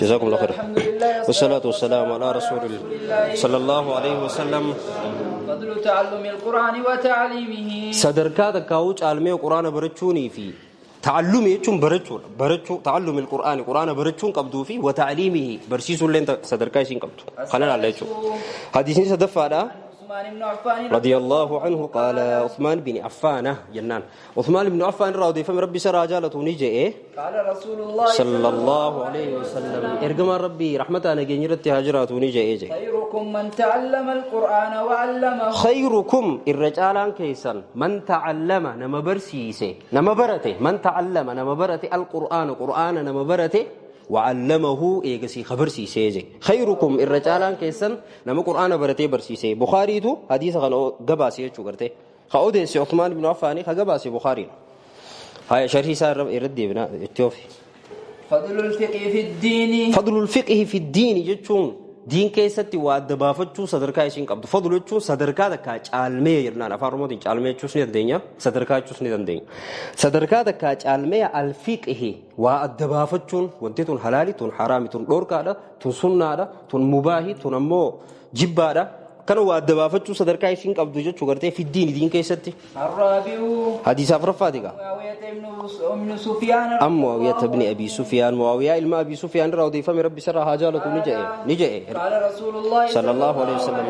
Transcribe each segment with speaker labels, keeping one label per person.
Speaker 1: جزاكم الله خير.
Speaker 2: الحمد لله
Speaker 1: والصلاة والسلام على رسول الله صلى الله عليه وسلم.
Speaker 2: فضل تعلم القرآن وتعليمه.
Speaker 1: sadarkaa takkaa'uu caalmee quraana barachuunii fi ta'allumi jechuun barachuudha. Barachuu ta'allumi alqur'aani quraana barachuun qabduu fi wa ta'liimihi barsiisuullee sadarkaa isiin qabdu. Kana ilaalla jechuudha. Hadiisni sadaffaadha.
Speaker 2: عثمان بن عفان
Speaker 1: رضي الله عنه قال عثمان بن عفان جنان عثمان بن عفان رضي فم ربي سرى جالته نجئ
Speaker 2: قال رسول الله
Speaker 1: صلى الله عليه وسلم ارجم ربي رحمته نجنيرت هاجراته نجئ جي
Speaker 2: خيركم من تعلم القرآن وعلمه.
Speaker 1: خيركم الرجالان كيسن من تعلم نما برسيسه نما برته من تعلم نما برته القرآن قرآن نما برته وعلمه إيجسي خبر سيسي خيركم الرجالان كيسن نما قرآن برته برسيسي بخاري تو حديث خنو قباسي شو قرته خاودس عثمان بن عفان خقباسي بخاري هاي شرحي صار يردي بنا التوفي.
Speaker 2: فضل الفقه في الدين.
Speaker 1: فضل الفقه في الدين جتون دين كيستي وادبافتشو صدركا يشين قبض فضل جتون صدركا دكا caalmee jirnaan afaan oromootiin caalmee jechuus ni dandeenya sadarkaa jechuus ni dandeenya sadarkaa takkaa caalmee alfiqhi waa adda baafachuun wanti tun halaali tun haraami tun dhorkaadha tun sunnaadha tun mubaahi tun ammoo jibbaadha kana waa adda baafachuu sadarkaa isiin qabdu jechuu gartee fiddiin diin keessatti.
Speaker 2: الرابع
Speaker 1: hadiisa afuraffaati gaa.
Speaker 2: معاوية بن سفيان
Speaker 1: أم معاوية بن أبي سفيان معاوية إلما أبي سفيان رضي فم ربي سرها هاجالته نجئ نجئ
Speaker 2: قال رسول الله
Speaker 1: صلى الله عليه وسلم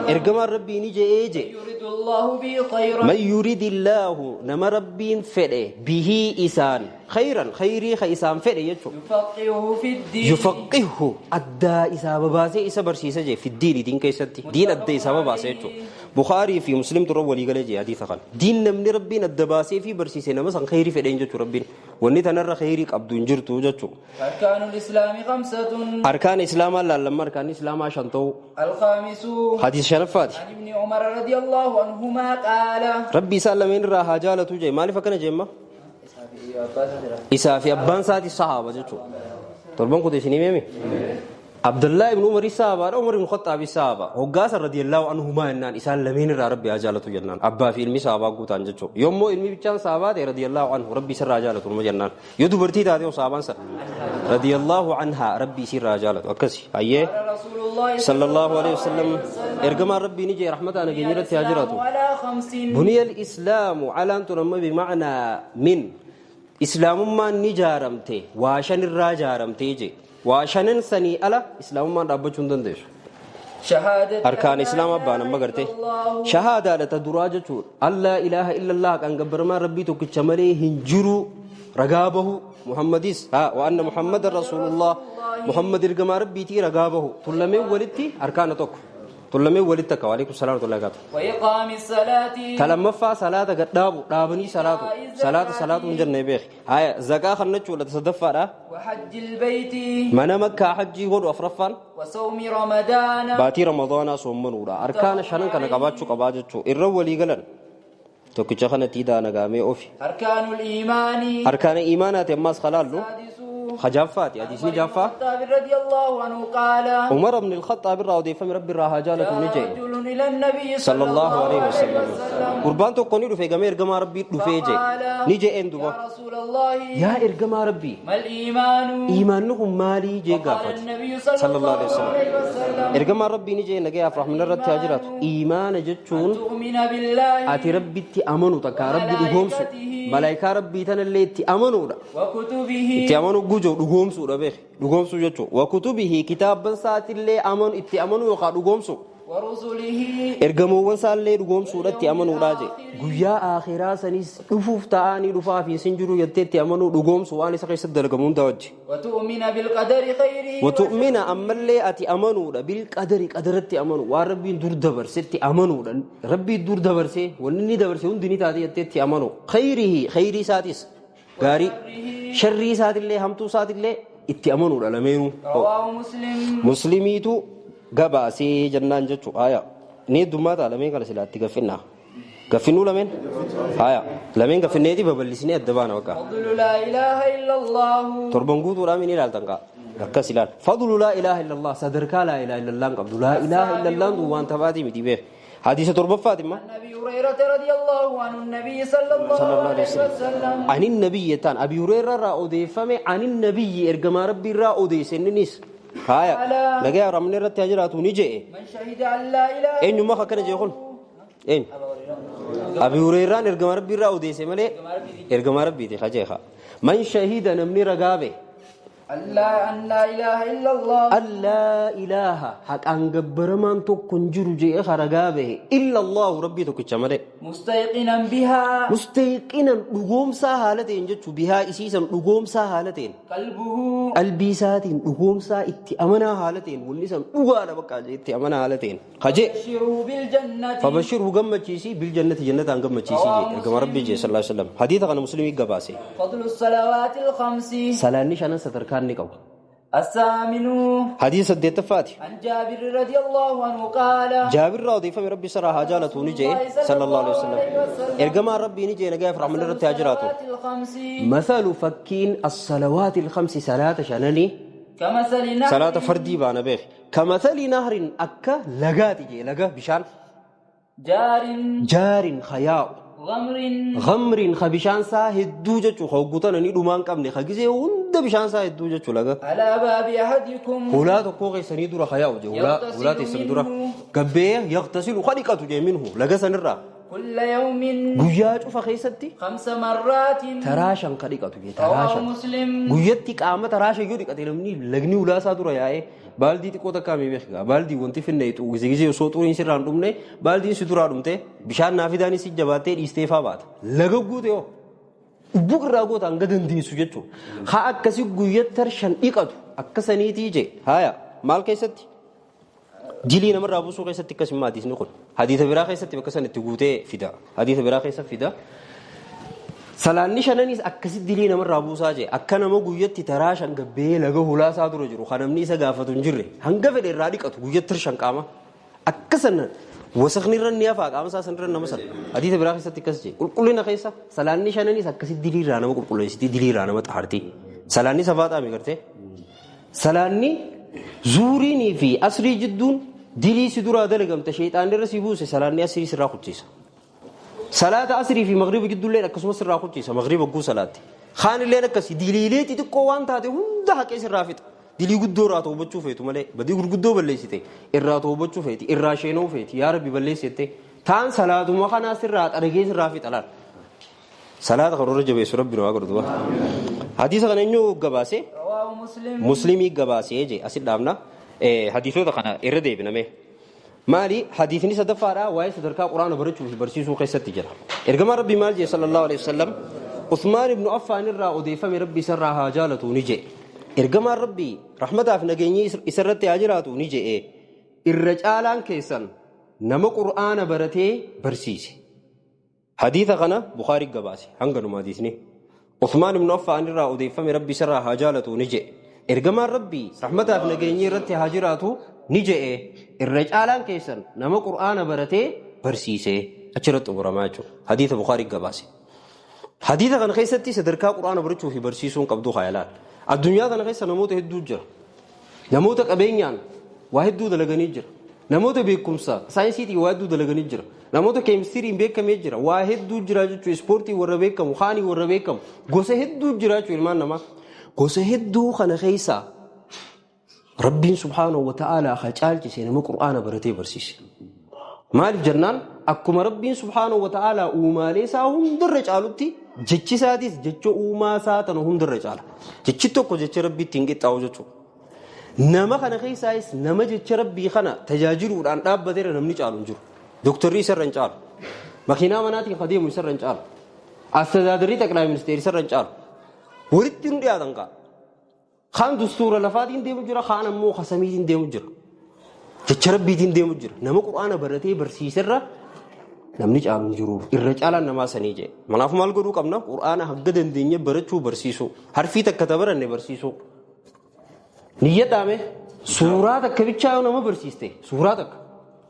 Speaker 1: إرجم ربي نجئ جئ
Speaker 2: يريد الله به خيرا
Speaker 1: من يريد الله نما ربي فده به إسان خيرا خيري خيسان فده يجو
Speaker 2: يفقهه في الدين
Speaker 1: يفقهه أدى إسا بباسي إسا برسيسة جي في الدين دين كيستي دين أدى إسا بباسي يجو بخاري في مسلم ترى ولي قال جي حديث قال دين نمني ربي أدى باسي في برسيسة نما سن خيري فده يجو ربي وني تنرى خيري قبض انجرتو جتو.
Speaker 2: أركان الإسلام خمسة.
Speaker 1: أركان إسلام الله لما أركان إسلام عشان تو.
Speaker 2: الخامس
Speaker 1: حديث شرفات
Speaker 2: عن ابن عمر رضي الله عنهما قال
Speaker 1: ربي سلمين راها جالته جي مالي فكنا جيما إسافي أبان ساتي الصحابة جتو طلبان كنت شني ميمي عبد الله بن عمر الصحابة عمر بن الخطاب الصحابة هقاس رضي الله عنهما إنان إسان لمين ربي أجالته جنان أبا في علمي صحابة قوتان جتو يوم مو علمي بيتشان صحابة رضي الله عنه ربي سر رجالته المجنان يدو برتي تاتي وصحابان سر رضي الله عنها ربي سر رجالته أكسي أيه
Speaker 2: رسول الله
Speaker 1: صلى الله عليه وسلم إرجم ربي نجي رحمة أنا جنيرة تاجرته بني الإسلام على أن تنمى بمعنى من إسلام ما نجارمته وعشان الراجارمته جي وعشان سني ألا إسلام ما رب چندن دیش
Speaker 2: شهادة
Speaker 1: أركان إسلام أبانا ما قرته شهادة لتدراجة الله إله إلا الله كان قبر ما ربي تكتمله هنجرو رقابه محمديس ها وأن محمد رسول الله محمد رقم ربي تي رقابه تلمي ولدتي أركان توك تلمي ولدتك وعليكم السلام ورحمة الله وبركاته.
Speaker 2: وإقام الصلاة
Speaker 1: تلمفا صلاة قدابو دابني صلاة صلاة صلاة من جنة بيخ هاي زكاة خنتش ولا تصدفها
Speaker 2: وحج البيت
Speaker 1: من مكة حجي هو أفرفان
Speaker 2: وصوم رمضان
Speaker 1: باتي رمضان صوم منورا أركان شنن كان قباتشو قباتشو الرولي قلن tokkicha kanatti daanagaamee ofi.
Speaker 2: أركان الإيمان
Speaker 1: أركان إيمانات أماس خلالو خجافات حديثني جافا
Speaker 2: رضي الله عنه قال
Speaker 1: عمر بن الخطاب رضي فم ربي راها جالته نجي
Speaker 2: إلى النبي
Speaker 1: صلى الله عليه وسلم قربان تو قوني دفه غمي ارغما ربي دفه جي نجي اندوبا
Speaker 2: يا رسول الله
Speaker 1: يا ارغما ربي
Speaker 2: ما الإيمان
Speaker 1: إيمانكم مالي جي غافت
Speaker 2: صلى
Speaker 1: الله عليه وسلم ارغما ربي نجي نجي افرح من الرت تاجرات إيمان جتون
Speaker 2: تؤمن بالله
Speaker 1: اتي ربي تي امنو تكا ربي دغومسو ملائكه ربي تنلي تي امنو
Speaker 2: وكتبه
Speaker 1: itti amanu gujoo dhugoomsuudha beek dhugoomsuu jechuun wakutubihi kitaabban isaatillee amanu itti amanu yookaan dhugoomsu
Speaker 2: ورسله
Speaker 1: ergamoowwan isaallee dhugoomsuudha itti amanuudha je guyyaa akhiraa sanis dhufuuf ta'anii dhufaa fi sin jiru jettee itti amanuu dhugoomsu waan isa keessatti dalagamu hunda wajji.
Speaker 2: وتؤمن بالقدر خيره
Speaker 1: وتؤمن ammallee ati amanuudha bilqadari qadaratti amanu waan rabbiin dur dabarsetti amanuudha rabbiin dur dabarsee wanni inni dabarse hundi ni taate jettee itti amanu khayrihi khayrii isaatis gaarii sharrii isaatillee hamtuu isaatillee itti amanuudha lameenuu.
Speaker 2: رواه مسلم
Speaker 1: Muslimiitu gabaasee jennaan jechuudha. Haya ni heddummaa ta'a lameen kana silaatti gaffinnaa. Gaffinnuu lameen? Haya lameen gaffinneeti babal'isinee adda baana bakka.
Speaker 2: فضل لا إله إلا الله
Speaker 1: Torban guutuudhaan ni ilaaltan kaa. Akkas ilaal. Fadlu laa ilaaha illallah sadarkaa laa ilaaha illallah hin qabdu. Laa ilaaha illallah kun waan taphaatii miti beek. Hadiisa torbaffaati imma.
Speaker 2: عن أبي هريرة رضي الله عنه النبي صلى الله عليه وسلم.
Speaker 1: عن النبي تان أبي هريرة را أوديفمه عن النبي إرجما ربي را أوديس إننيس. هايا نجا رمني رت هجرات ونجي.
Speaker 2: من شهد أن لا إله.
Speaker 1: إن يوم ما كان جيخون. إن أبي هريرة إرجما ربي را أوديس ملء إرجما ربي دي خجيها. من شهد نمني رجابه.
Speaker 2: أن لا إله إلا الله.
Speaker 1: أن لا إله حق أن جبر من تكون جرجي خرجابه إلا الله ربي تكتشمله.
Speaker 2: مستيقنا بها.
Speaker 1: مستيقنا نقوم سهالتين جت بها إسيسا نقوم سهالتين.
Speaker 2: قلبه.
Speaker 1: قلبي ساتين نقوم سا اتأمنا هالتين والنسان وأنا بقى اتأمنا هالتين. خجي.
Speaker 2: فبشره بالجنة.
Speaker 1: فبشره جمة شيء بالجنة جنة عن جمة شيء كما ربي جل صلى الله عليه وسلم. حديث عن مسلم جباسي.
Speaker 2: فضل الصلوات الخمس.
Speaker 1: سلاني شأن ستركان نكو.
Speaker 2: الثامن.
Speaker 1: حديث الديتفاتي.
Speaker 2: عن جابر رضي الله عنه قال.
Speaker 1: جابر رضي فم ربي سرى هاجالته نجي صلى الله عليه وسلم. إرجما ربي نجي نجاف رحمة الله تاجراته. مثل فكين الصلوات الخمس صلاة شأنني.
Speaker 2: كمثل نهر.
Speaker 1: صلاة فردي بانا بيخ. كمثل نهر أكا لقاتي جي لقا بشان.
Speaker 2: جار.
Speaker 1: جار خياء.
Speaker 2: غمر.
Speaker 1: غمر خبشان سا هدوجة خوغوتان ني دومان قبني خغيزه هند بشان سا هدوجة لغا.
Speaker 2: على باب احدكم.
Speaker 1: ولا تقوغي سني دورا خياو جي ولا تسن دورا غبي يغتسل خلقته جي منه لغا سنرا
Speaker 2: كل يوم
Speaker 1: غيا چوفا خيستي
Speaker 2: 5 مرات
Speaker 1: تراشن خلقته جي تراشن
Speaker 2: مسلم
Speaker 1: غيتي قامه تراشن يو دقته لمني لغني ولا سا دورا ياي baaldi xiqqoo takka mi beeka baaldi wanti finneetu gize gize osoo xuriin sirraan dhumne baaldiin si duraa dhumte bishaan naafidaan si jabaatee dhiistee faa baata laga guute yoo buq irraa goota hanga dandeessu jechuudha haa akkasii guyyattar shan dhiqatu akkasaniitii je haaya maal keessatti jilii namarraa buusuu keessatti akkasuma hadiisni kun hadiisa biraa keessatti bakka san itti guutee fida hadiisa biraa keessa fida. Salaanni shananis akkasitti dilii namarraa buusaa jee akka nama guyyatti taraa shan gabbee laga hulaasaa dura jiru kan namni isa gaafatu hin jirre hanga fedhe irraa dhiqatu guyyatti shan qaama akka sana wasaqni irra ni hafaa qaama isaa sanirra nama sana hadiisa biraa keessatti akkas jee qulqullina keessa salaanni shananis akkasitti dilii irraa nama qulqulleessiti dilii irraa nama xaarti salaanni safaaxaa mi gartee salaanni zuuriinii fi asrii jidduun dilii si duraa dalagamte sheexaanni irra si buuse salaanni asrii sirraa kuchisa. صلاة عصري في مغرب جدو الليل أكسمس الراقوتي مغرب جو صلاة خان الليل أكسي دليلي تقوى أنت هذا هنده كيس الرافت دليل قدو راتو بتشوفه ملء بدي قدو بليستي الراتو بتشوفه الراشينو فيتي يا ربي بليستي تان صلاة ما خان عصر رات أرجيس الرافت على صلاة خرور جبه سرب بنوا كردوا حديث عن إنه جباسي مسلمي جباسي يجي أصل دامنا حديثه ده خنا إرده بنامه مالي حديثني صدفارا واي صدركا قران برچو في برسيسو قصه تجرا ارغما ربي مالجي صلى الله عليه وسلم عثمان بن عفان را اوديفه ربي سرها هاجالته نجي ارغما ربي رحمته في نغني اسرت اجراتو نجي الرجالان كيسن نما قران برته برسيس حديث غنا بخاري غباسي هنغنو ما حديثني عثمان بن عفان را اوديفه ربي سرها هاجالته نجي ارغما ربي رحمته في نغني رت هاجراتو نجي الرجالان كيسن نما قرآن برته برسيسه أشرت أمرماجو حديث بخاري قباسي حديث عن خيستي سدركا قرآن برتشو في برسيسون قبضو خيالات الدنيا عن خيسة نموت هدو جرا نموت أبينيان واحد دو دلغني جرا نموت بيكمسا ساينسيتي واحد دو دلغني جرا نموت كيمستري بيكم يجرا واحد دو جرا جو سبورتي ورا بيكم وخاني ورا بيكم غوسه هدو جرا جو المان نما غوسه هدو خن خيسة ربي سبحانه وتعالى خجالك سينما قرآن برتي برسيس مال جنان أكما ربي سبحانه وتعالى وما ليس هم درج على جتشي سادس جتشو وما ساتن هم درج على جتشي توكو جتشي ربي تنجي تاوجتشو نما خنا خيسايس نما جتشي ربي خنا تجاجرو عن رب بدر نمني چالو نجر دكتوري سر رنچال مخينا مناتي خديم سر رنچال أستاذ تقرأ منستير سر رنچال وريتين رياضنقا خان دستور لفاتين ديمو جرا خان مو خسميين ديمو جرا جچربيتين ديمو جرا نما قران برتي برسيسرا نمني چالو جرو الرجالا نما سنيجه مناف مال غدو قبنا قران حق دندنيه برچو برسيسو حرفي تك تبرنه برسيسو نيه دامه سوره تك بچا نما برسيسته سوره تك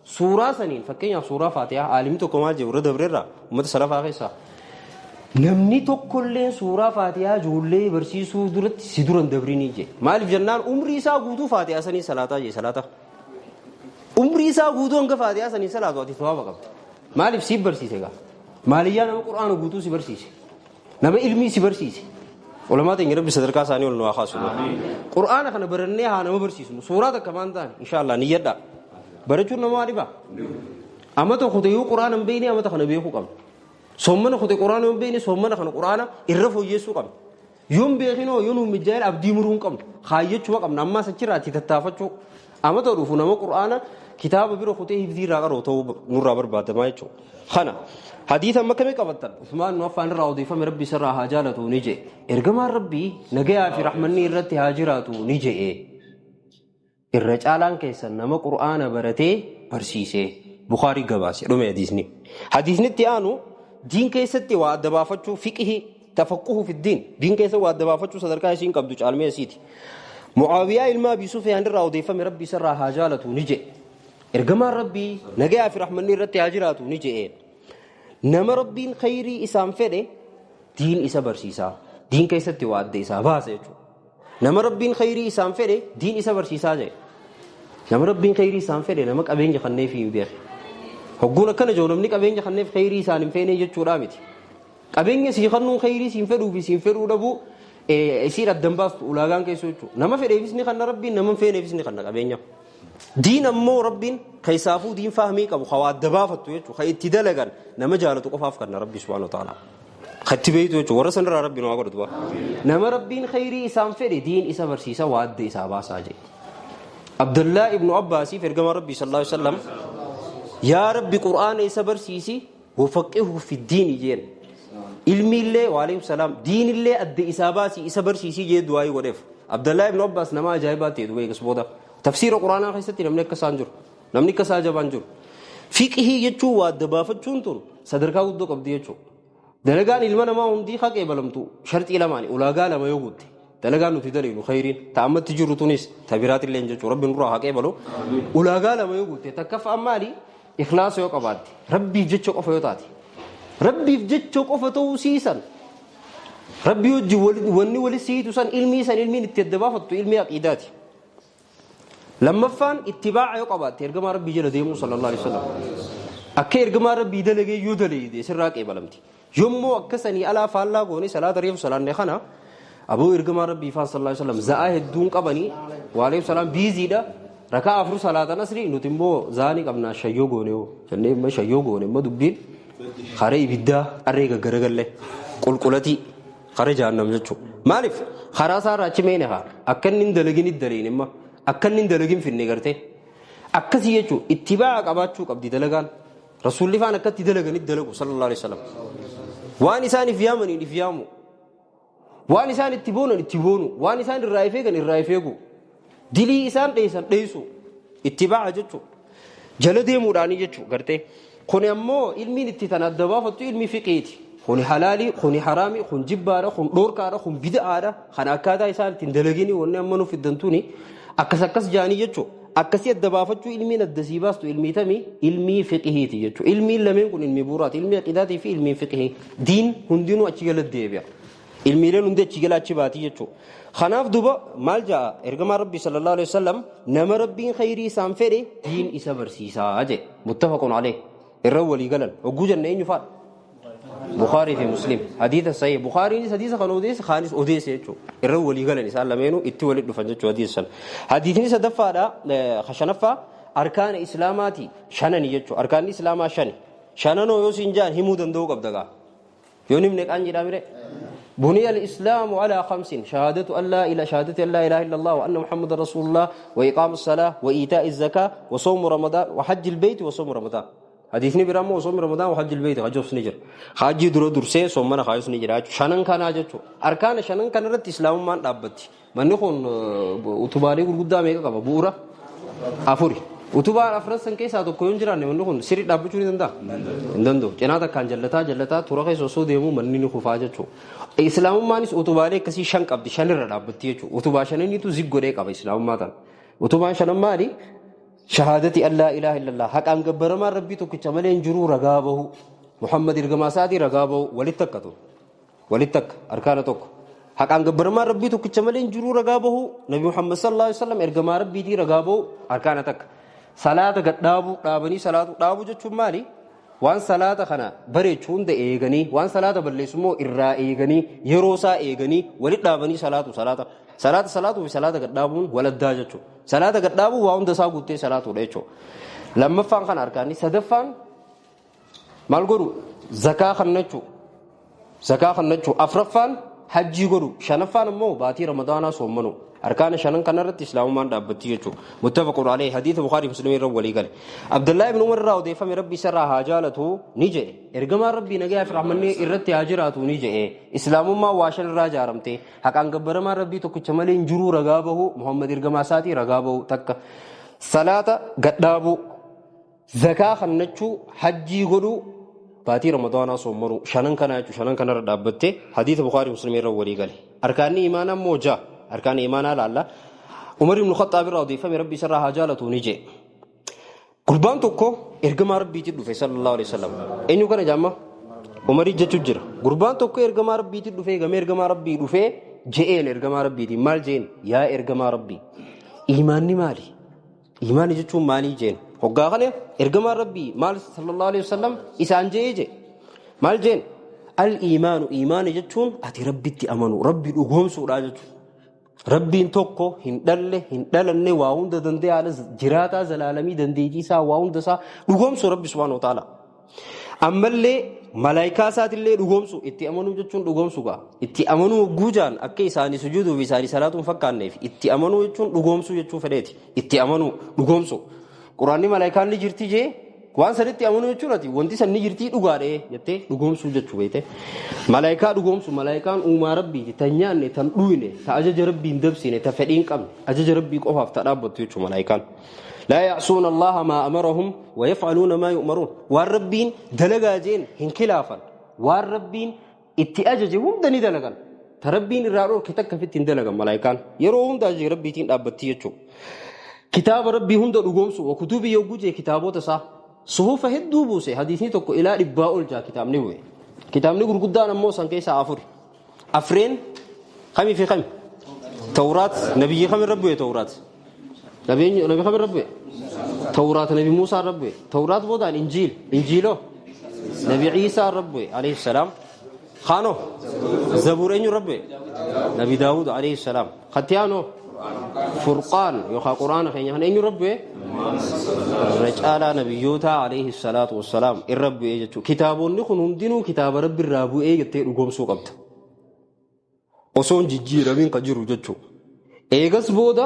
Speaker 1: سوره سنين فكينا سوره فاتحه عالم تو كما جبر دبررا امه سلف اخيسا Namni tokkolleen suuraa Faatihaa ijoollee barsiisuu duratti si duran dabrinii jee. Maaliif jennaan umrii isaa guutuu Faatihaa sanii salaataa jee salaata. Umrii isaa guutuu hanga faatihaa sanii salaatu ati sawaaba qabda. Maaliif si barsiise gaa? Maaliyyaa nama quraana guutuu si barsiise. Nama ilmii si barsiise. Ulamaa teenya rabbi sadarkaa isaanii ol nu haa kaasu. Quraana kana barannee haa nama barsiisnu. Suuraa takka maan taane inshaallah niyyadhaa. Barachuun nama waa dhibaa. Amata kute yoo quraana hin beekne amata kana beekuu qabna. Soommana kute quraana yoo hin beekne soommana kana quraana irra fooyyessuu qabna. Yoo hin beekinoo yoo nu mijaa'in abdii muruu hin qabnu. Kaayyachuu qabna ammaas achirraa itti tattaafachuu. Amata dhufu nama quraana kitaaba bira kutee hifdii irraa qaroo ta'uu nurraa barbaadamaa jechuudha. Kana hadiisa amma kamii qabattan Usmaan nu affaan irraa odeeffame rabbi isarraa haa jaalatu ni jedhe. Ergamaan rabbii nagayaa fi rahmanni irratti haa jiraatu ni jedhe. Irra caalaan keessan nama qur'aana baratee barsiise. Bukaarii gabaase dhume hadiisni. Hadiisni itti aanu diin keessatti waa adda baafachuu fiqihii tafaqquhu fi diin diin keessa waa adda baafachuu sadarkaa isiin qabdu caalmee isiiti. Mucaawiyaa ilma Abii Sufyaan irraa odeeffame rabbi isarraa haa jaalatu ni jedhe. Ergamaan rabbii nagayaa fi rahmanni irratti haa jiraatu ni jedhe. Nama rabbiin khayrii isaan fedhe diin isa barsiisaa. Diin keessatti waa adda isaa baasa jechuudha. Nama rabbiin khayrii isaan fedhe diin isa barsiisaa jedhe. Nama rabbiin khayrii isaan fedhe nama qabeenya kanneef hin beekne. Hogguun akkana jiru namni qabeenya kanneef khayrii isaan hin feene jechuudha miti. Qabeenya sii kannuun khayrii siin fedhuu fi siin fedhuu dhabuu isiin addan baastu ulaagaan keessa jechuudha. Nama fedheefis ni kanna rabbiin nama hin feeneefis ni kanna qabeenya. Diin ammoo rabbiin keessaafuu diin fahmii qabu hawaa adda baafattu jechuudha. Kan itti dalagan nama jaalatu qofaaf kanna rabbi subhaanahu wa ta'ala. Katti beektu jechuudha warra sanarraa rabbiin waa godhatu. Nama rabbiin khayrii isaan fedhe diin isa barsiisa waa adda isaa baasaa jedhe. Abdullah ibnu Abbaasiif ergama rabbii sallallahu alaihi wasallam yaa rabbi qur'aana isa barsiisi wafaqihu fi diini jeen. Ilmi illee waalaikum salaam diinillee adda isaa baasii isa barsiisii jee du'aa godheef. Abdullah ibnu Abbaas nama ajaa'ibaa ta'e du'ee booda. Tafsiira quraanaa keessatti namni akka isaan jiru namni akka isaa jabaan jiru. Fiqihii jechuun waa adda baafachuun tun sadarkaa guddoo qabdi jechuudha. Dalagaan ilma namaa hundii haqee balamtu sharxii lamaani ulaagaa lama yoo guutte dalagaan nuti dalagnu khayriin ta'ammatti jiru tunis tabiraatillee jechuudha rabbi nurraa haqee balu ulaagaa lama yoo guutte takkaffaan maali ikhlaasa yoo qabaatte rabbiif jecha qofa yoo taate rabbiif jecha qofa ta'uu siisan rabbi wajji wanni wali siitu san ilmii san ilmiin itti adda baafattu ilmii aqiidaati. Lammaffaan ittibaaca yoo qabaatte ergamaa rabbii jala deemuu sallallahu alaihi wasallam akka ergamaa rabbii dalagee yoo dalagde sirraa qeebalamti. Yommuu akkasanii alaa faallaa goone salaata reefu salaanne kana aboo ergamaa rabbii faan sallallahu alaihi wasallam za'aa hedduun qabanii waalaikum salaam biiziidha rakaa afur salaatan asrii nuti immoo za'anii qabnaa shayyoo goone yoo jennee immoo shayyoo goone immoo dubbiin haree ibiddaa harree gaggaragalle qulqulatii haree jahannam jechuudha. Maaliif karaa isaarraa achi meene haa akka inni hin dalagin hin dalagin immoo akka inni hin dalagin finne gartee akkasii jechuudha ittibaa'a qabaachuu qabdi dalagaan rasuulli faan akkatti dalaganitti dalagu sallallahu alaihi wasallam. Waan isaan if yaamaniin if yaamu waan isaan itti boonan itti boonu waan isaan irraa if eegan irraa if eegu dilii isaan dheessan dheessu itti ba'a jechuudha jala deemuudhaanii jechuudha gartee kuni ammoo ilmiin itti tan adda baafattu ilmi fiqiiti kuni halaalii kuni haraamii kun jibbaadha kun dhoorkaadha kun bid'aadha kan akkaataa isaan ittiin dalagini wanni amma nuuf fiddantuuni akkas akkas jaanii jechuudha. Akkasii adda baafachuu ilmiin adda sii baastu ilmii tamii ilmii fiqihiiti jechuudha. Ilmiin lameen kun ilmii bu'uuraati. Ilmii aqidaatii fi ilmiin fiqihii. Diin hundinuu achi jala deebi'a. Ilmiileen hundi achi jala achi baatii jechuudha. Kanaaf duuba maal ja'a ergamaa rabbii sallallahu alaihi wasallam nama rabbiin khayrii isaan fedhe diin isa barsiisaa jedhe. Muttafaqun alayh. Irra walii galan. Hogguu janna eenyu faadha? Bukaarii fi Muslim. Hadiisa sahih. Bukaariinis hadiisa kan odeesse kaanis odeesse jechuudha. Irra walii galan isaan lameenuu itti walitti dhufan jechuudha hadiisa sana. Hadiisni sadaffaadha shanaffaa arkaana islaamaati shanani jechuudha. Arkaanni islaamaa shani. Shananoo yoo siin jaan himuu danda'uu qabda gaa. Yoo himne qaan jedhaa mire. بني الإسلام على خمس شهادة أن لا إله شهادة أن لا إله إلا الله وأن محمد رسول الله وإقام الصلاة وإيتاء الزكاة وصوم رمضان وحج البيت وصوم رمضان. حديثني برامو وصوم رمضان وحج البيت حج نجر حج درو درسه صومنا خايس نجر شنن كان حاجته أركان شنن كان رت إسلام ما دابتي من نكون أتوباري غرغدا ميكا قبا بورا أفوري أتوبار أفرسن كيسا تو كوين جراني من نكون سيري دابچوني دندا دندو جناتا كان جلتا جلتا تورا خيس وسو ديمو منني نخفاجته إسلام مانيس أتوباري كسي شن قبدي شنن دابتي يچو أتوبا شنن تو زيغوري قبا إسلام ماتان أتوبان شنن مالي شهادتي أن لا إله إلا الله حق أن جبر ما ربي توك جمالين جرو رقابه محمد الجماساتي رقابه ولتكتو ولتك أركانتك حق أن جبر ما ربي توك جمالين جرو رقابه نبي محمد صلى الله عليه وسلم إرجما ربي دي رقابه أركانتك Salaata gad dhaabuu dhaabanii salaatu dhaabuu jechuun maali? Waan salaata kana bareechuu hunda eeganii waan salaata balleessu immoo irraa eeganii yeroo isaa eeganii walitti dhaabanii salaatu salaata. Salaata salaatuu fi salaata gad dhaabuun waladdaa jechuudha. Salaata gad dhaabuu waa hunda isaa guuttee salaatuudha jechuudha. Lammaffaan kan arkaanni sadaffaan maal godhu zakaa kannachuu. Zakaa kannachuu afraffaan hajjii godhu shanaffaan immoo baatii ramadaanaa soommanu. Arkaana shanan kanarratti islaamummaan dhaabbatti jechuudha. Muttafaqun alayhi hadiisa Bukaarii Muslimii irra walii gale. Abdullaahi ibn Umar irraa odeeffame Rabbi isarraa haa jaalatu ni jedhe. Ergamaan Rabbii nagayaa fi rahmanni irratti haa jiraatu ni jedhe. Islaamummaan waa shan irraa ijaaramte. Haqaan gabbaramaan Rabbii tokkicha malee hin jiruu ragaa bahu Muhammad ergamaa isaatii ragaa bahu takka. Salaata gadhaabuu, zakaa kannachuu, hajjii godhuu, baatii ramadaanaa soommanuu shanan kana jechuudha. Shanan kanarra dhaabbatte hadiisa Bukaarii Muslimii irra walii gale. Arkaanni imaanaa immoo ja'a. Arkaan imaanaa laalla. Umar ibn Khattaab irraa odeeffame Rabbi isarraa haa jaalatu ni jedhe. Gurbaan tokko ergamaa Rabbiitti dhufe sallallahu alaihi wasallam. Eenyu kana jaamma? Umarii jechuun jira. Gurbaan tokko ergamaa Rabbiitti dhufe gamee ergamaa Rabbii dhufe je'een ergamaa Rabbiitiin maal jeen? Yaa ergamaa Rabbii. Imaanni maali? Imaanni jechuun maalii jeen? Hoggaa kana ergamaan Rabbii maal sallallahu alaihi wasallam isaan je'ee jee? Maal jeen? Al imaanu imaani jechuun ati Rabbitti amanu Rabbi dhugoomsuudha jechuudha. Rabbiin tokko hin dhalle hin dhalanne waa hunda danda'e haala jiraataa zalaalamii dandeettii isaa waa hunda isaa dhugoomsu Rabbi subhaanahu wa ta'ala. Ammallee malaayikaa isaatillee dhugoomsu itti amanuu jechuun dhugoomsu ga'a. Itti amanuu guujaan akka isaanii sujuuduu fi isaanii salaatuun fakkaanneef itti amanuu jechuun dhugoomsuu jechuu fedheeti. Itti amanuu dhugoomsu. Quraanni malaayikaan ni jirti jee waan sanitti amanuu jechuun ati wanti san ni jirtii dhugaadhee jettee dhugoomsuu jechuu beekte. Malaayikaa dhugoomsu malaayikaan uumaa Rabbiiti tan nyaanne tan dhuyne ta ajaja Rabbii hin dabsine ta fedhii hin qabne ajaja Rabbii qofaaf ta dhaabbattu jechuu malaayikaan. Laa ya'suuna Allaha maa amarahum wa yaf'aluuna maa yu'maruun. Waan Rabbiin dalagaa jeen hin khilaafan. Waan Rabbiin itti ajaje hunda ni dalagan. Ta Rabbiin irraa dhorke takka ofitti hin dalagan malaayikaan. Yeroo hunda ajaja Rabbiitiin dhaabbatti jechuudha. Kitaaba Rabbii hunda dhugoomsu wa kutubii yogguu jee kitaabota isaa suhufa hedduu buuse hadiisni tokko ilaa 100 ol jaa kitaabni bu'e. Kitaabni gurguddaan ammoo san keessaa afuri. Afreen kamii fi kami? Tawraat nabiyyi kam irra bu'e Tawraat? Nabi kam irra bu'e? Tawraat nabi Muusaa irra bu'e. Tawraat boodaan Injiil. Injiiloo nabi Iisaa irra bu'e alayhi salaam. Kaanoo Zabuur eenyu irra bu'e? Nabi Daawud alayhi salaam. Kattiyaanoo Furqaan yookaan Quraana keenya kan eenyu irra bu'e? Irra caalaa nabiyyoota alayhi salaatu wassalaam irra bu'e jechuudha. Kitaabonni kun hundinuu kitaaba Rabbi irraa bu'ee jettee dhugoomsuu qabda. Osoo hin jijjiiramiin kan jiru jechuudha. Eegas booda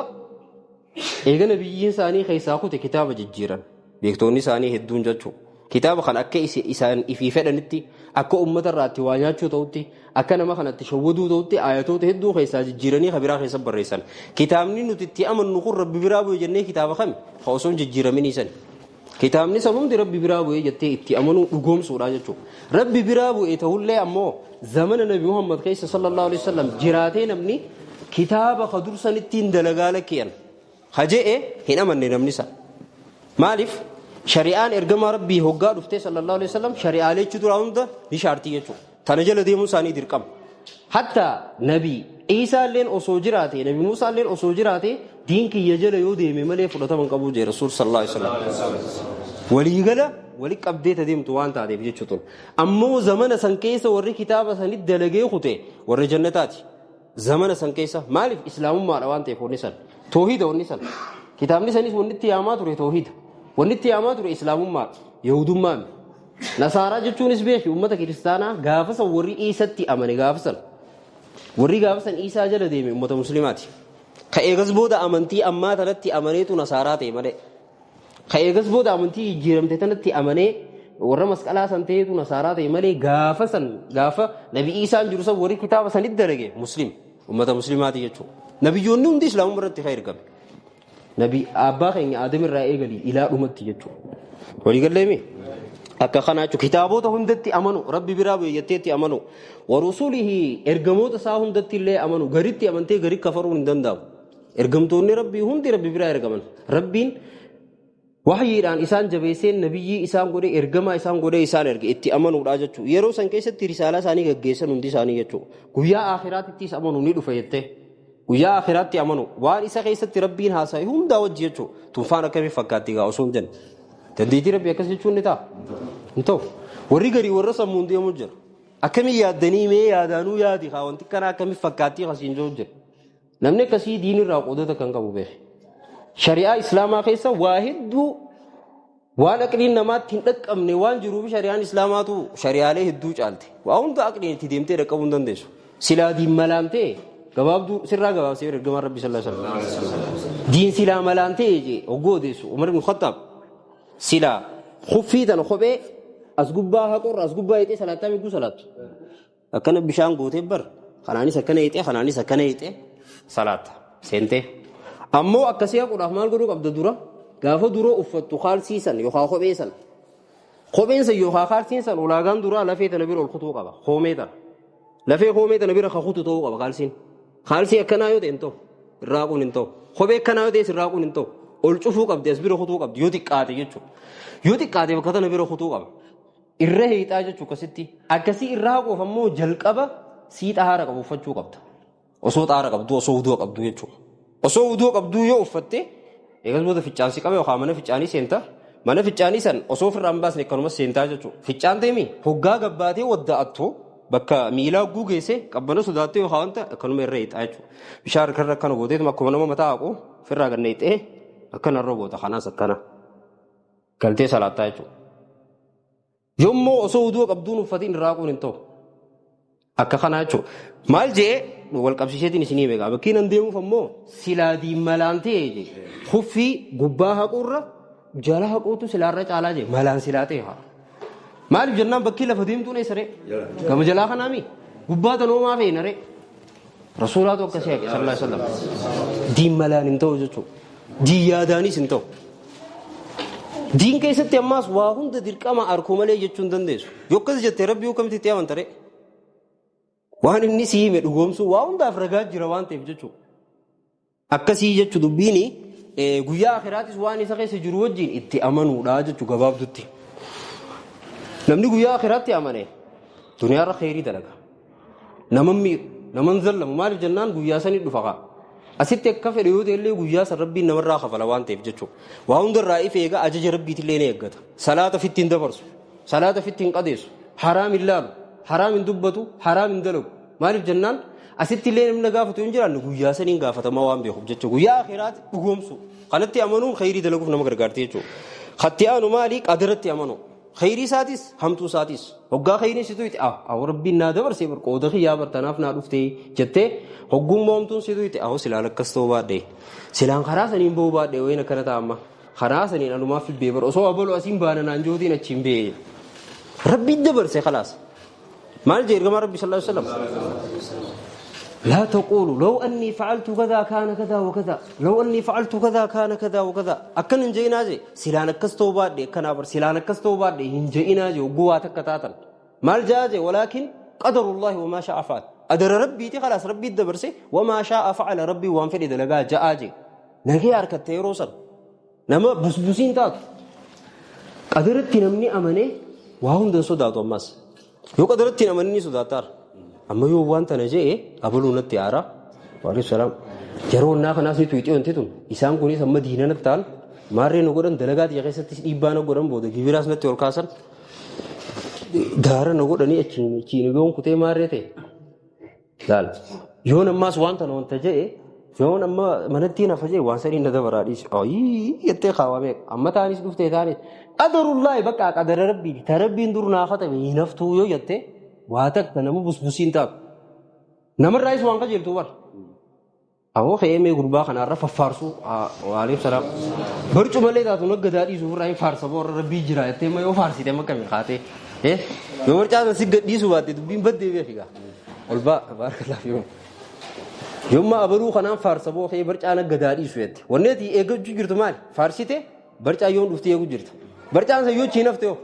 Speaker 1: eega nabiyyiin isaanii keessaa kute kitaaba jijjiiran. Beektoonni isaanii hedduun jechuudha. Kitaaba kan akka isaan ifii fedhanitti akka uummata irraatti waa nyaachuu ta'utti akka nama kanatti shawwaduu ta'utti ayatoota hedduu keessaa jijjiiranii kan biraa keessa barreessan. Kitaabni nuti itti amannu kun Rabbi biraa bu'e jennee kitaaba kami? Ka osoo hin jijjiiramin isani. Kitaabni san hundi Rabbi biraa bu'e jettee itti amanuu dhugoomsuudha jechuudha. Rabbi biraa bu'e ta'ullee ammoo zamana Nabi Muhammad keessa sallallahu alaihi wasallam jiraatee namni kitaaba ka dursanitti hin dalagaa lakkiyan. Haje'e hin amanne namni san. Maaliif? Shari'aan ergamaa Rabbii hoggaa dhuftee sallallahu alaihi wasallam shari'aalee duraa hunda ni shaartii jechuudha. Tana jala deemuun isaanii dirqama. Hatta Nabi Iisaalleen osoo jiraate Nabi Muusaalleen osoo jiraate diin kiyya jala yoo deeme malee fudhatama hin qabu jee Rasuul sallallahu alaihi wasallam. Waliigala wali qabdee ta deemtu waan taateef jechuudha. Ammoo zamana san keessa warri kitaaba sanitti dalagee kute warri jannataati. Zamana san keessa maaliif islaamummaadha waan ta'eef wanni san toohida wanni san kitaabni sanis wanni itti yaamaa ture toohida. Wanni itti yaamaa ture islaamummaadha. Yahudummaa miti. Nasaaraa jechuunis beeki uummata kiristaanaa gaafa san warri Iisatti amane gaafa san. Warri gaafa san Iisaa jala deeme uummata musliimaati. Ka eegas booda amantii ammaa tanatti amaneetu nasaaraa ta'e malee. Ka eegas booda amantii jijjiiramte tanatti amanee warra masqalaa san ta'eetu nasaaraa ta'e malee gaafa san gaafa nabi Iisaan jiru san warri kitaaba sanitti dalage muslim uummata musliimaati jechuudha. Nabiyyoonni hundi islaamummaa irratti kan ergame. Nabi abbaa keenya Aadam irraa eegalii ilaa dhumatti jechuudha. Waliigalleemi? Akka kanaa jechuudha. Kitaabota hundatti amanu Rabbi biraa bu'e jetteetti amanu. Warusulihi ergamoota isaa hundatti illee amanu. Garitti amantee gari kafaruun hin danda'amu. Ergamtoonni Rabbii hundi Rabbi biraa ergaman. Rabbiin wahyiidhaan isaan jabeesseen nabiyyii isaan godhee ergamaa isaan godhee isaan erge itti amanuudha jechuudha. Yeroo san keessatti risaalaa isaanii gaggeessan hundi isaanii jechuudha. Guyyaa aakhiraatittis amanu ni dhufa jettee. Guyyaa akhiraatti amanu waan isa keessatti Rabbiin haasa'e hundaa wajji jechuudha. Tunfaan akkamii fakkaatti egaa osoo hin jenne. Dandeettii Rabbii akkas jechuun ni ta'a? Hin ta'u. Warri garii warra sammuun deemu jira. Akkamii yaaddanii mee yaadaanuu yaadi haa wanti kana akkamii fakkaattii kasiin jiru jira. Namni akkasii diinirraa qoodota kan qabu beeke. Shari'aa Islaamaa keessa waa hedduu waan aqliin namaatti hin dhaqqabne waan jiruuf shari'aan Islaamaatu shari'aalee hedduu caalte. Waa hunda aqliin itti deemtee dhaqqabuu hin dandeessu. Silaa diin malaan ta'e gabaabduu sirraa gabaabsee ergamaan Rabbi sallallahu alaihi wasallam. Diin silaa malaan ta'e jee hoggoo odeessu Umar ibn Khattaab silaa kuffii tana kophee as gubbaa haqurra as gubbaa hiixee salaattaa miguu salaattu. Akkana bishaan gootee bar kanaanis akkana hiixee kanaanis akkana hiixee salaatta seentee. Ammoo akkasii haquudhaaf maal godhuu qabda dura gaafa dura uffattu kaalsii san yookaan kophee san. Kopheen san yookaan kaalsiin san ulaagaan duraa lafee tana bira ol kutuu qaba koomee tana. Lafee koomee tana bira kakutu ta'uu qaba kaalsiin. Kaalsii akkanaa yoo ta'e hin ta'u irraa quun hin ta'u. Kophee akkanaa yoo ta'e irraa quun hin ta'u. Ol cufuu qabdi as bira kutuu qabdi yoo xiqqaate jechuudha. Yoo xiqqaate bakka tana bira kutuu qaba. Irra hiixaa jechuudha akkasitti. Akkasii irraa haquuf ammoo jalqaba sii xahaara qabu uffachuu qabda. Osoo xahaara qabdu osoo wuduu qabdu jechuudha. Osoo wuduu qabduu yoo uffatte eegas booda ficcaansi qaba yookaan mana ficcaanii seenta. Mana ficcaanii san osoo ofirraa hin baasne akkanumas seentaa jechuudha. Ficcaan ta'emi hoggaa gabbaatee wadda'attu bakka miilaa gugeesse qabbana sodaattee yookaan wanta akkanuma irra hiixaa jechuudha. Bishaan harkarra akkana gooteetuma akkuma nama mataa haqu ofirraa ganna hiixee akkana irra goota kanaas akkana galtee salaattaa jechuudha. Yommuu osoo wuduu qabduun uffatiin irraa haquun hin ta'u. Akka kanaa jechuudha. Maal jee wal qabsiiseetiin isinii beekaa. Bakkiin an deemuuf ammoo silaa diimalaan ta'e jee kuffii gubbaa haquurra jala haquutu silaarra caalaa jee malaan silaa ta'e haa. Maaliif jennaan bakkii lafa deemtuun eessa ree? Gama jalaa kanaami? Gubbaa tanoomaa feena ree? Rasuulaatu akkasii haqe sallallahu alaihi wasallam. Diin malaan hin ta'u jechuudha. Diin yaadaanis hin ta'u. Diin keessatti ammaas waa hunda dirqama arkuu malee jechuu hin dandeessu. Yoo akkas jettee Rabbii akkamitti itti amanta ree? Waan inni si hime dhugoomsuu waa hundaaf ragaa jira waan ta'eef jechuudha. Akkasii jechuu dubbiini guyyaa akhiraatis waan isa keessa jiru wajjin itti amanuudha jechuu gabaabdutti. Namni guyyaa akhiraatti amane duniyaarra kheyrii dalaga. Nama miidhu, nama hin zallamu maaliif jennaan guyyaa sanii dhufa kaa. Asitti akka fedhe yoo ta'e illee guyyaa san Rabbiin namarraa kafala waan ta'eef jechuudha. Waa hundarraa if eega ajaja Rabbiitillee ni eeggata. Salaata ofitti hin dabarsu. Salaata ofitti hin qadeessu. Haraam hin laalu. Haraam hin dubbatu. Haraam hin dalagu. Maaliif jennaan asitti illee namni gaafatu hin jiraanne guyyaa saniin gaafatamaa waan beekuuf jechuudha. Guyyaa akhiraatti dhugoomsu. Kanatti amanuun kheyrii dalaguuf nama gargaarti jechuudha. Katti aanu maali? Qadaratti amanu. Kheyrii isaatis hamtuu isaatis. Hoggaa kheyriin situ itti ah Rabbiin naa dabarsee bar qooda kiyyaa bar tanaaf naa dhuftee jettee hoggummaa hamtuun situ itti ah silaan akkas ta'uu baadhee silaan karaa saniin ba'uu baadhee wayin akkana ta'a amma karaa saniin anumaaf fibbee bar osoo abaluu asiin baana naan jootiin achiin ba'ee. Rabbiin dabarse khalaas. Maal jee ergamaa Rabbi sallallahu alaihi wasallam? لا تقولوا لو أني فعلت كذا كان كذا وكذا لو أني فعلت كذا كان كذا وكذا أكن إنجينا جي سلان كستو بعد كنا بر سلان كستو بعد إنجينا جي وقوة كتاتن مال جاجي ولكن قدر الله وما شاء فعل أدر ربي تي خلاص ربي الدبرسي وما شاء فعل ربي وان في دلقا جاجي نجي أركت تيروسن نما بسبسين تات قدرت نمني أمني وهم دن صداتو ماس يو قدرت نمني صداتار amma yoo waan tana jee abaluu natti aara waalaikum salaam yeroo naa kanaas ni tuqxee wanti tun isaan kunis amma diina natti ta'an maarree nu godhan dalagaa xiyya keessattis dhiibbaa na godhan booda gibiraas natti ol kaasan daara na godhanii achiin yoon kutee maarree ta'e laala yoon ammaas waan tana wanta jee yoon amma manatti nafa jee waan sanii na dabaraa dhiisi ayii jettee kaawwamee amma taanis dhuftee taanis qadarullaahi bakka qadara rabbii ta rabbiin dur naa katabe hin haftuu yoo jettee waa takka nama busbusiin taatu namarraayis waan qajeeltu bar awoo ka'ee gurbaa kanarra faffaarsuu waalaikum salaam barcumallee taatu nagga daadhiisuu irraa hin faarsa boorra rabbii jira jettee yoo faarsite amma kami kaatee yoo barcaa si gadhiisuu baatte dubbiin baddee beekigaa ol baa baarakallahu fiikum yomma abaluu kanaan faarsa boo ka'ee barcaa nagga daadhiisu jette wanni ati eeggachuu jirtu maali faarsite barcaa yoon dhuftee eeguu jirta barcaan san yoo chiin hafte yoo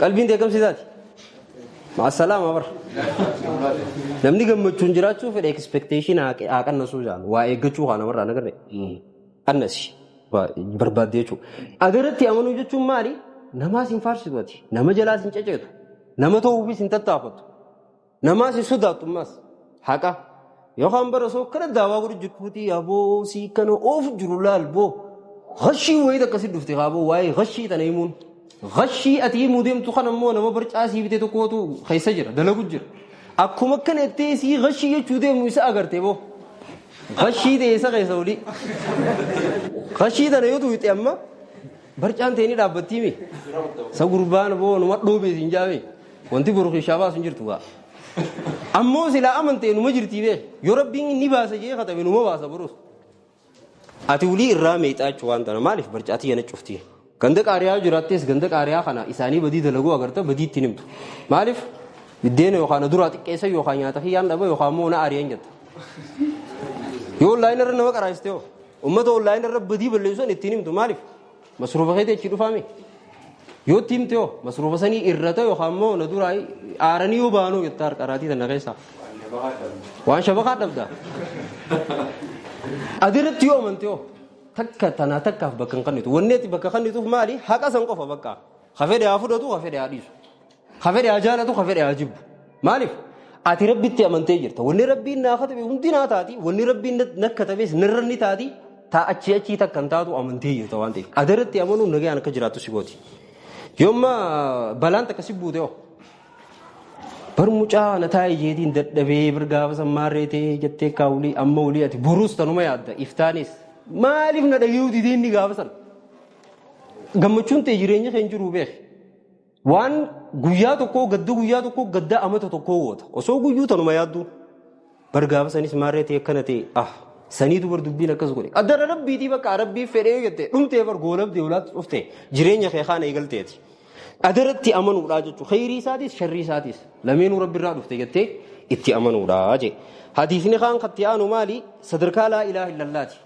Speaker 1: qalbiin deekamsiisaati. مع السلامة بر. namni gammachuun jiraachuu fedhe expectation haa qannasuu jaan waa eeggachuu kana warra na garre qannasi barbaadde jechuudha. Agaratti amanuu jechuun maali? Namaas hin faarsitu ati, nama jalaas hin ceceetu, nama ta'uufis hin tattaafattu, namaas hin sodaattu ammas haqa. Yookaan bara osoo kana daawaa godhu jirtuuti aboo sii kana oofu jiru laal boo. Gashii wayii akkasii dhufte kaaboo waa'ee gashii tana himuun. Gashii ati himuu deemtu kana immoo nama barcaa sii bite tokkootu keessa jira dalagu jira. Akkuma kana ittee sii gashii jechuu deemu isa agarte boo. Gashii ta'e isa keessa olii. Gashii tana yoo tuuxxe amma barcaan ta'e ni dhaabbattiimi. Isa gurbaan boo numa dhoobee siin jaame. Wanti boru keessaa baasu hin jirtu gaa. Ammoo silaa amantee numa jirtii bee yoo rabbiin ni baasa jee katabe numa baasa borus. Ati ulii irraa meexaa jechuu waan tana maaliif barcaatii yana cufti. Ganda qaariyaa jiraattees ganda qaariyaa kana isaanii badii dalaguu agarta badii ittiin himtu. Maaliif biddeena yookaan duraa xiqqeessa yookaan nyaata kiyyaan dhaba yookaan immoo na ari'an jetta. Yoo onlaayinii irra nama qaraasiste hoo uummata onlaayinii irra badii balleessuun ittiin himtu maaliif masruufa keetii achi dhufaame. Yoo itti himte hoo masruufa sanii irrata yookaan immoo na duraa aaranii yoo baanuu jetta qaraatii tana keessaa. Waan shabaqaa dhabda. Adirratti yoo amante hoo takka tanaa takkaaf bakka hin kennitu. Wanni ati bakka kennituuf maali? Haqa san qofa bakka. Hafedhe haa fudhatu, hafedhe haa dhiisu. Hafedhe haa jaalatu, hafedhe haa jibbu. Maaliif? Ati rabbitti amantee jirta. Wanni rabbiin naa katabe hundi naa taati. Wanni rabbiin na katabes narra ni taati. Taa achii achii takka hin taatu amantee jirta waan ta'eef. Adirratti amanuun nagaan akka jiraattu si gooti. Yoomma balaan takka si buute hoo? Bar mucaa na taa'e jeetiin dadhabee bir gaafa sammaarree ta'ee jettee kaawulii amma olii ati boruus tanuma yaadda iftaanis maaliif na dhayyuu didee inni gaafa sana. Gammachuun ta'e jireenya kee hin jiru beek. Waan guyyaa tokkoo gadda guyyaa tokkoo gadda amata tokkoo goota osoo guyyuu tanuma yaaddu bar gaafa sanis maarree ta'e akkana ta'e ah saniitu bar dubbiin akkas godhe addara rabbiitii bakka rabbii fedhee jette dhumtee bar goolabdee olaatti dhufte jireenya kee kaana eegalteeti. Adarratti amanuudhaa jechuun khayrii isaatis sharrii isaatis lameenuu rabbi irraa dhufte jettee itti amanuudhaa jee. Hadiisni kaan katti aanu maali? Sadarkaa laa ilaaha illallaati.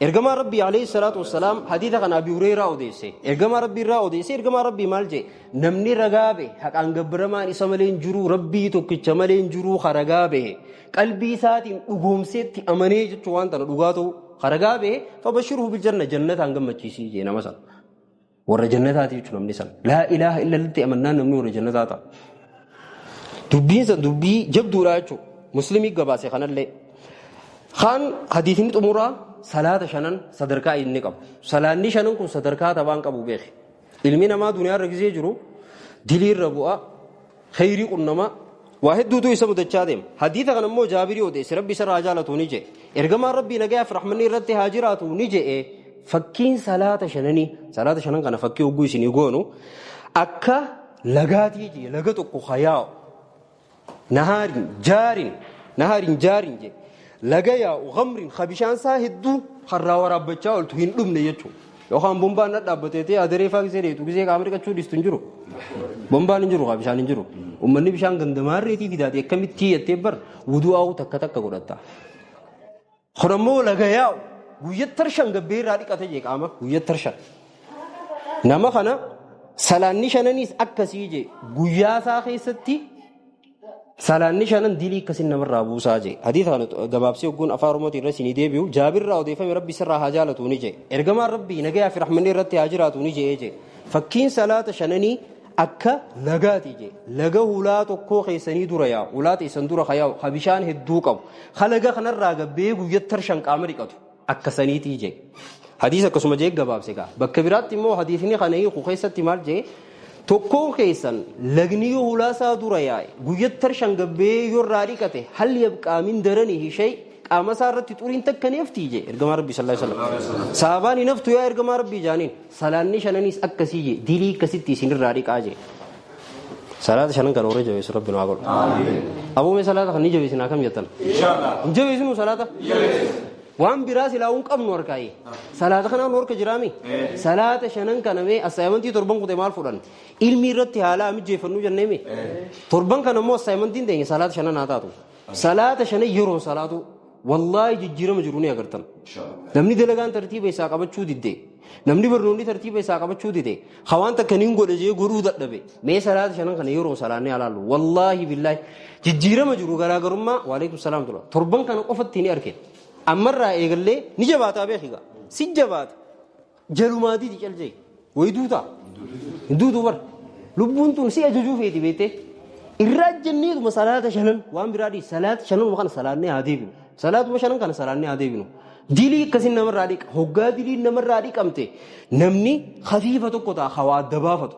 Speaker 1: Ergamaa Rabbii alayhi salaatu wassalaam hadiisa kana Abi Hureyraa odeesse. Ergamaa Rabbii irraa odeesse. Ergamaa Rabbii maal jee? Namni ragaa bahe haqaan gabbaramaan isa malee hin jiru Rabbii tokkicha malee hin jiru ragaa bahe qalbii isaatiin dhugoomseetti amanee jechuun waan tana dhugaa ta'u ragaa bahe fabashirhu biljanna jannataan gammachiisii jee nama sana. Warra jannataati jechuun namni sana. Laa ilaaha illallatti amannaan namni warra jannataa ta'a. Dubbiin san dubbii jabduudha jechuudha. Muslimii gabaase kanallee. Kaan hadiisni xumuraa salaata shanan sadarkaa inni qabu. Salaanni shanan kun sadarkaa taphaan qabu beeki. Ilmi namaa duniyaa irra gisee jiru dilii irra bu'a, khayrii qunnamaa waa hedduutu isa mudachaa deema. Hadiisa kana immoo Jaabirii odeesse Rabbi isa irraa jaalatu ni jedhe. Ergamaan Rabbii nagayaaf rahmanni irratti haa jiraatu ni jedhe. Fakkiin salaata shananii salaata shanan kana fakkii hogguu isinii goonu akka lagaatii jee laga tokko hayaa'u nahaarin jaarin nahaarin jaarin jee laga yaa'u gamrin bishaan isaa hedduu harraa waraabbachaa ooltu hin dhumne jechuudha. Yookaan bombaan na dhaabbatee ta'e adaree faa gisee dheetu gisee qaama dhiqachuu dhiistu hin jiru. Bombaan hin jiru bishaan hin jiru. Uummanni bishaan gandamaarreetii fidaate akkamitti jettee bar wudu'aa'u takka takka godhatta. Kun ammoo laga yaa'u guyyaa tarshan gabbee irraa dhiqate jee qaama guyyaa tarshan. Nama kana salaanni shananiis akkasii jee guyyaa isaa keessatti salaanni shanan dilii akkasiin namarraa buusaa jee. Hadiisa kana gabaabsee hogguun afaan Oromootiin irra isinii deebi'u Jaabirraa odeeffame Rabbi sirraa haa jaalatu ni jee. Ergamaan Rabbii nagayaa fi rahmanni irratti haa jiraatu ni jee jee. Fakkiin salaata shananii akka lagaati jee. Laga hulaa tokkoo keessanii dura yaa'u hulaa teessan dura yaa'u ha bishaan hedduu qabu. Ha laga kanarraa gabbee guyyaa tarshan qaama dhiqatu. Akka saniitii jee. Hadiisa akkasuma jee gabaabse gaa. Bakka biraatti immoo hadiisni kana hiiku keessatti maal jee tokkoon keessan lagni yoo hulaasaa dura yaa'e guyyaa tarshan gabbee yoo irraa dhiqate hal yabqaa min daranihi shay qaama isaa irratti xuriin takka ni haftii jee ergamaa Rabbii sallallahu alaihi wasallam. Sahabaan hin haftu yaa ergamaa Rabbii jaaniin salaanni shananiis akkasii jee dilii akkasitti isinirraa dhiqaa jee. Salaata shanan kana warra jabeessu Rabbi nu haa godhu. Abuumee salaata kan ni jabeessinaa kam jettan? Hin jabeessinu salaata? Waan biraa silaa hin qabnu harkaa'ee. Salaata kanaan harka jiraami. Salaata shanan kana mee assaayimantii torban kute maal fudhan? Ilmi irratti haala mijeeffannuu jenneemi. Torban kana immoo assaayimantiin teenya salaata shanan haa taatu. Salaata shanan yeroo salaatu wallaahi jijjiirama jiru ni agartan. Namni dalagaan tartiiba isaa qabachuu didde. Namni barnoonni tartiiba isaa qabachuu dide. Hawaan takka niin godhe jee godhuu dadhabe. Mee salaata shanan kana yeroo salaannee alaallu. Wallaahi billaahi jijjiirama jiru garaagarummaa waalaikum salaam tura. Torban kana qofatti ni argina. Ammarraa eegallee ni jabaataa beekiga. Si jabaata. Jalumaa didi caljee. Wayi duutaa? Hin duutuu bara. Lubbuun tun si ajajuu feeti beektee. Irraa jenneetuma salaata shanan waan biraa dhiisi salaata shananuma kana salaannee haa deebinu. Salaatuma shanan kana salaanni haa deebinu. Dilii akkasiin namarraa dhiqa. Hoggaa dilii namarraa dhiqamte namni khafiifa tokko ta'a hawaa adda baafatu.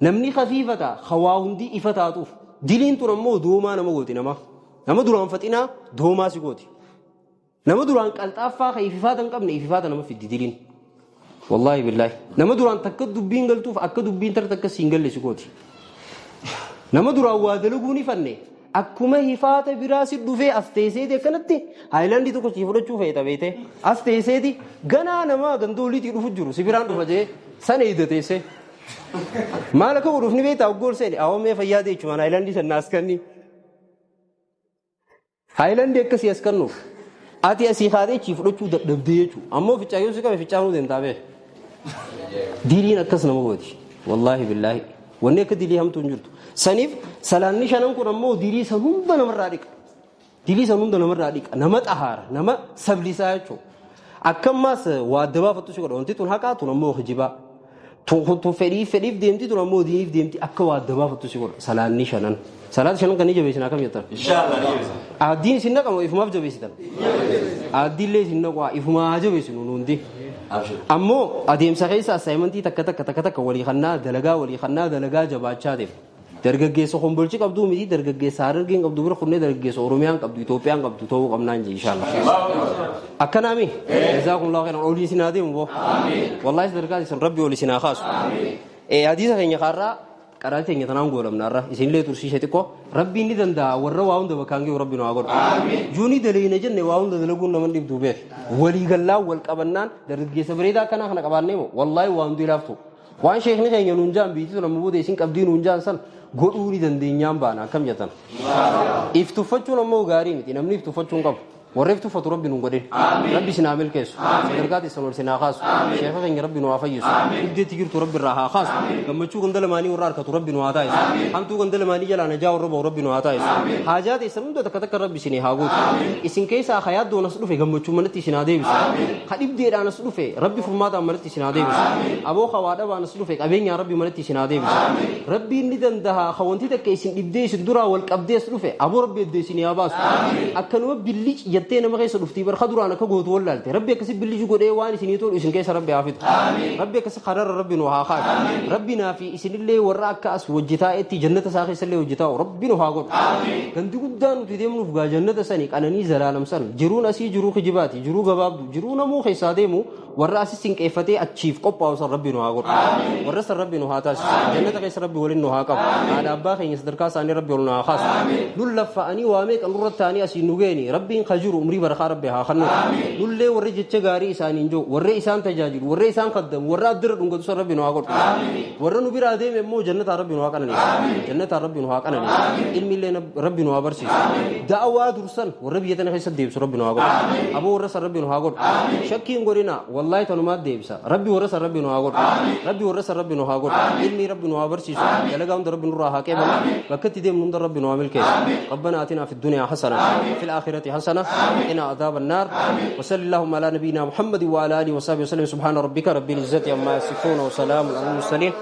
Speaker 1: Namni khafiifa ta'a hawaa hundi ifa taatuuf. Diliin tun ammoo doomaa nama gooti nama. Nama duraan faxinaa doomaa si gooti. Nama duraan qalxaaffaa kan ififaata hin qabne ififaata nama fiddi diliin. Wallaahi billaahi. Nama duraan takka dubbiin galtuuf akka dubbiin tarta akka siin galle si gooti. Nama duraan waa dalaguu ni fanne akkuma hifaata biraa si dhufee as teesseeti akkanatti haayilaandii tokko si fudhachuu feeta beete as teesseeti ganaa nama gandooliitii dhufu jiru si biraan dhufa jee sana eeda teessee. Maal akka godhuuf ni beektaa oggool seeni awwamee fayyaa ta'e jechuun haayilaandii sana as kenni. Haayilaandii akkasii as kennuuf ati asii haadha achii fudhachuu dadhabdee jechuudha. Ammoo ficcaa yoo si qabe ficcaanuu deemtaa beek. Diliin akkas nama gooti. Wallaahi billaahi. Wanni akka dilii hamtuu hin jirtu. Saniif salaanni shanan kun ammoo dilii san hunda namarraa dhiqa. Dilii san hunda namarraa dhiqa. Nama xahaara, nama sablisaa jechuudha. Akkammaas waa adda baafattu si godha. Wanti tun haqaa tun ammoo kijibaa. Tun fedhiif deemti tun ammoo diiniif deemti akka waa adda baafattu si godha. Salaanni shanan. Salaata shanan kan ni jabeessin akkam jettan?
Speaker 3: Inshaallah ni jabeessin.
Speaker 1: Addiin isin naqamu ifumaaf jabeessitan. Addiillee isin naqu ifumaa jabeessinu hundi. Ammoo adeemsa keessa assaayimentii takka takka takka takka walii kannaa dalagaa walii kannaa dalagaa jabaachaa deema. Dargaggeessa Kombolchi qabduu miti dargaggeessa Harargeen qabdu bira kunnee dargaggeessa Oromiyaan qabdu Itoophiyaan qabdu ta'uu qabnaan jee inshallah. Akkanaami? Jazaakumullahu khairan olii isin haa deemu boo. Wallaahi sadarkaa isin rabbi ol isin haa kaasu. Hadiisa keenya kaarraa qaraa keenya tanaan goolamna irra isinillee tursiise xiqqoo rabbiin ni danda'a warra waa hunda bakkaan gahu rabbi nu haa godhu. Juunii daleena jenne waa hunda dalaguun nama dhibdu beek. Walii gallaa wal qabannaan dargaggeessa bareedaa akkanaa kana qabaannee moo wallaahi waa hundi laaftu. Waan sheekni keenya nuun jaan biitii tun amma booda isin qabdii nuun jaan san godhuu ni dandeenyaan baana akkam jettan. If tuffachuun ammoo gaarii miti namni if tuffachuun qabu. Warra if tuffatu rabbi nuun godhin. Rabbi isin haa milkeessu. Sadarkaa teessan ol isin haa kaasu. Sheeka keenya rabbi nu haa fayyisu. Dhibdeetti jirtu rabbi irraa haa kaasu. Gammachuu ganda lamaanii warra harkatu rabbi nu haa taasisu. Hamtuu ganda lamaanii jalaa najaa warra bahu rabbi nu haa taasisu. Haajaa teessan hunda takka takka rabbi isin haa guutu. Isin keessaa hayaaddoon as dhufe gammachuu manatti isin haa deebisu. Ha dhibdeedhaan as dhufe rabbi furmaataan manatti isin haa deebisu. Aboo hawaa dhabaan as dhufe qabeenyaa rabbi manatti isin haa deebisu. Rabbiin ni danda'a wanti takka isin dhibdee isin duraa wal qabdee as dhufe aboo rabbi eddee isin haa baasu. Akkanuma billici jettee nama keessa dhuftii barka duraan akka gootu wallaalte rabbi akkasi billici godhee waan isinii tolu isin keessa rabbi haa fidu. Rabbi akkasi kararra rabbi nu haa kaasu. Rabbi naa fi isinillee warra akka as hojjetaa'etti jannata isaa keessallee hojjetaa'u rabbi nu haa godhu. Gandi guddaan nuti deemnuuf gaa jannata sani qananii zalaalam san jiruun asii jiruu kijibaati jiruu gabaabdu jiruu namuu keessaa deemu warra asis sinqeeffatee achiif qophaa'u san rabbi nu haa godhu. Warra san rabbi nu haa taasisu. Jannata keessa rabbi waliin nu haa qabu. Haadha abbaa keenya sadarkaa isaanii rabbi ol nu haa kaasu. Nun laffa'anii waa meeqa nurra ta'anii asii nu geeni rabbiin ka jiru umrii barakaa rabbi haa kennu. Nullee warri jecha gaarii isaaniin jiru warri isaan tajaajilu warri isaan kaddamu warra addira dhungatu san rabbi nu haa godhu. Warra nu biraa deeme immoo jannataa rabbi nu haa qananiisu. Jannataa rabbi nu haa qananiisu. Ilmi illee rabbi nu haa barsiisu. Da'awaa dursan warra biyya tana keessa deebisu rabbi nu haa godhu. Aboo warra san rabbi nu haa godhu. Shakkiin godhina wallaahi tanumaat deebisa. Rabbi warra san rabbi nu haa godhu. Rabbi warra san rabbi nu haa godhu. Ilmi rabbi nu haa barsiisu. Dalagaa hunda rabbi nurraa haa qeebalu. Bakka itti deemnu hunda rabbi nu haa milkeessu. ربنا آتنا في الدنيا حسنة في الآخرة حسنة وقنا عذاب النار وصلى اللهم على نبينا محمد وعلى آله وصحبه وسلم. سبحان ربك رب العزة عما يصفون وسلام على المرسلين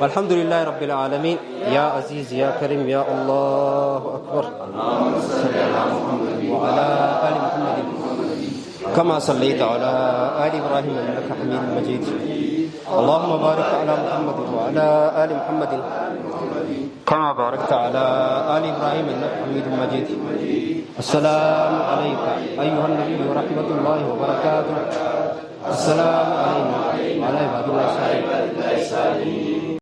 Speaker 1: والحمد لله رب العالمين. يا عزيز يا كريم يا الله أكبر. اللهم صل على محمد وعلى آل محمد كما صليت على آل إبراهيم إنك حميد مجيد. اللهم بارك على محمد وعلى آل محمد كما باركت على آل إبراهيم إنك حميد مجيد. السلام عليك أيها النبي ورحمة الله وبركاته. السلام علينا وعلى عباد الله الصالحين.